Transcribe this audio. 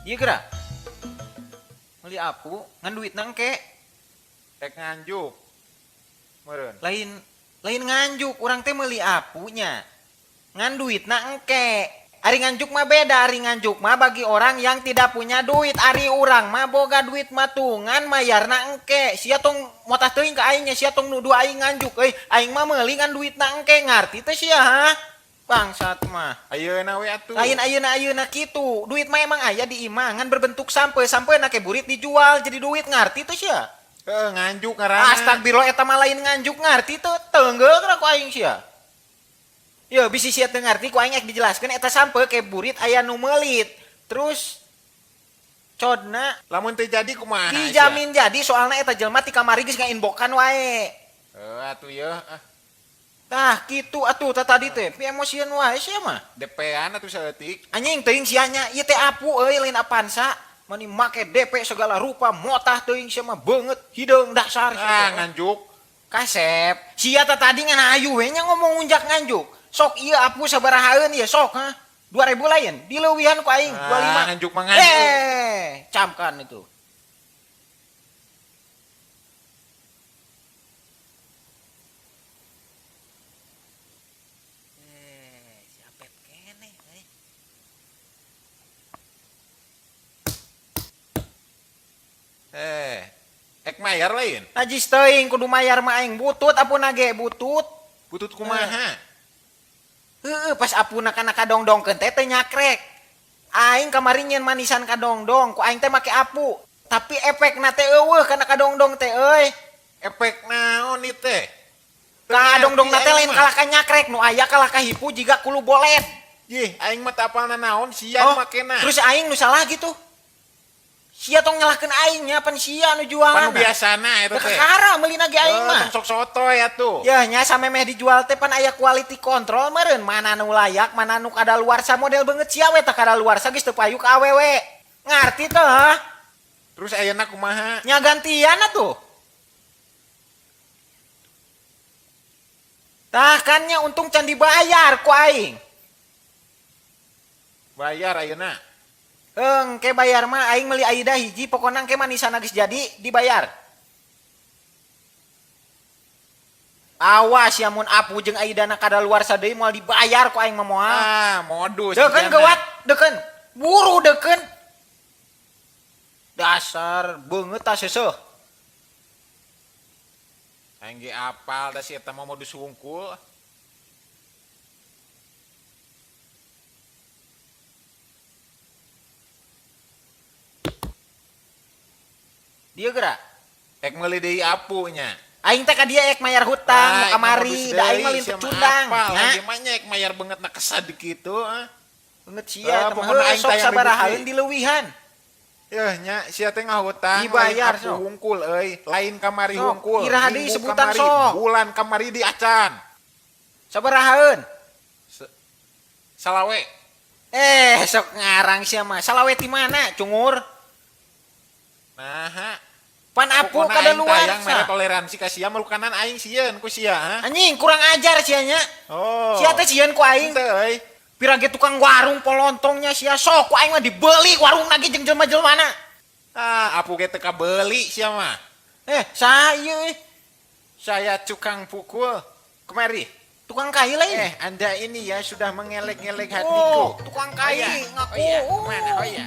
Ieu geura. Meuli apu ngan duitna engke. Rek nganjuk. Meureun. Lain lain nganjuk, urang teh meuli apu nya. Ngan duitna engke. Ari nganjuk mah beda, ari nganjuk mah bagi orang yang tidak punya duit. Ari urang mah boga duit matungan mayarna engke. Sia tong motah teuing ka aing nya, sia tong nuduh aing nganjuk euy. Aing mah meuli ngan duitna engke, ngarti teh sia ha? Bangsat mah. Ayeuna we atuh. Lain ayeuna ayeuna kitu. Duit mah emang aya di imah ngan berbentuk sampe, sampeuna ke burit dijual jadi duit, ngarti teh sia? Heuh, nganjuk ngaranna. Astagfirullah, eta mah lain nganjuk, ngarti teu? Teunggeul ku aing sia. Yo, bisi sia teu ngarti ku aing ek dijelaskeun eta sampe ke burit aya nu meulit. Terus codna lamun teu jadi kumaha? Dijamin jadi, soalna eta jelema ti kamari geus ngainbokan wae. Heuh atuh yeuh ah. Tah kitu atuh tah tadi teh, pi emosian wae sia mah. DP-an atuh saeutik. Anjing teuing sia nya, ieu teh apu euy lain Avanza. Mani make DP segala rupa, motah teuing sia mah beungeut hideung dasar sia Ah, teh. nganjuk. Kasep, sia teh tadi ngan hayu we nya ngomong unjak nganjuk. Sok ieu apu sabarahaeun ieu sok ha? 2000 lain, dileuwihan ku aing, 25. Ah, nganjuk mah nganjuk. Camkan itu. Si Apet keneh euy. Ek mayar lain? Najis teuing kudu mayar mah aing butut apuna ge butut. Butut kumaha? Heeh, pas apuna kana kadongdongkeun teh teu nyakrek. Aing kamari nyieun manisan kadongdong, ku aing teh make apu. Tapi efekna teh eueuh kana kadongdong teh euy. Efek naon ieu teh? Kadongdongna teh lain Aing mah. kalah ka nyakrek, nu aya kalah ka hipu jiga kulu bolet. Yih, aing mah teu apalna naon sia Oh, makena. Terus aing nu salah gitu. Sia tong nyalahkeun aing nya, pan sia nu jualan. Pan biasana eta teh. Kakara meulina ge aing mah. Tong sok sotoy atuh. Ya nya samemeh dijual teh pan aya quality control meureun, mana nu layak, mana nu kadaluarsa, model beungeut sia we tah kadaluarsa geus teu payu ka awewe. Ngarti teh ha? Terus ayeuna kumaha? Nya gantian atuh. Tah kan nya untung can dibayar ku aing. Bayar ayeuna. Engke bayar mah aing meuli Aida hiji, pokona engke manisan geus jadi dibayar. Awas ya mun apu jeung Aidana kadaluarsa deui moal dibayar ku aing mah moal. Ah, modus. Deukeun Jana. geuwat, deukeun. Buru deukeun. Dasar beungeut tah seuseuh. Aing ge apal da si eta mah modus hungkul. Dia gerak. Ek meuli deui apu nya. Aing teh ka dia ek mayar hutang, Ah, nu kamari, ek da aing modus mah deui, lain sia mah pecundang, apal, nya. Aing mah nya ek mayar beungeut na kesad kitu, ah. Beungeut sia Ah, eta mah. pokona Heuh, aing sok tayang sabarahaeun ribut deui. dileuwihan. Yeuh nya sia teh ngahutang, Dibayar, lain apu sok. hungkul euy, lain kamari Sok, hungkul. iraha deui Minggu sebutan, kamari, sok. bulan kamari di acan. Sabarahaeun? Salawe. Sok ngarang sia mah. Salawe ti mana, cungur? Naha. Pan apu Pokona aing kadaluarsa. tayang mere toleransi ka sia melukanan aing sieun ku sia, ha? Anjing kurang ajar sia nya. Oh. Sia teh sieun ku aing. Henteu euy. Pira ge tukang warung polontongnya sia sok ku aing mah dibeli warung lagi jeung jelema-jelemana. Ah, apu ge teu kabeuli sia mah. Saha ieu euy? Saya tukang pukul. Kemari. Tukang kai lain. Anda ini ya sudah mengelek-ngelek Oh, hatiku. tukang kai Oh, iya. ngaku. Oh, iya. Kemana? Oh iya.